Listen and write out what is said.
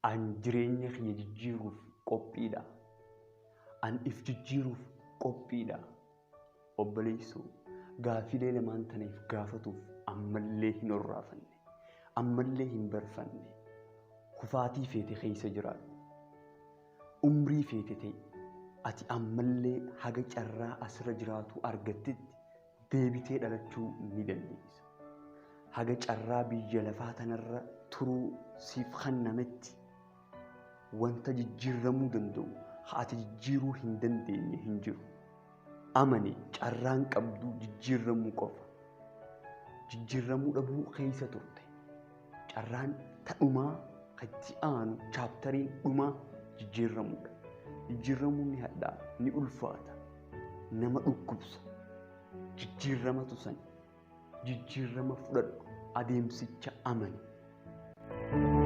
An jireenya kiyya jijjiiruuf qophiidha. An if jijjiiruuf qophiidha. Obboleessoo, gaafilee lamaan tanaaf gaafatuuf ammallee hin orraafanne. Ammallee hin barfanne. Kufaatii feete keessa jiraadhu. Umrii feete ta'e ati ammallee haga carraa asirra jiraatu argattetti deebitee dhalachuu ni dandeessa. Haga carraa biyya lafaa tanarra turuu siif kennametti wanta jijjiiramuu danda'u ati jijjiiruu hin dandeenye hin jiru. Amani, carraan qabdu jijjiiramuu qofa. Jijjiiramuu dhabuu keessa turte. Carraan tadhumaa itti aanu, chapteriin dhumaa jijjiiramuudha. Jijjiiramuun ni hadhaa, ni ulfaata, nama dhukkubsa. Jijjiiramatu sani. Jijjiirama fudhadhu, adeemsicha amani.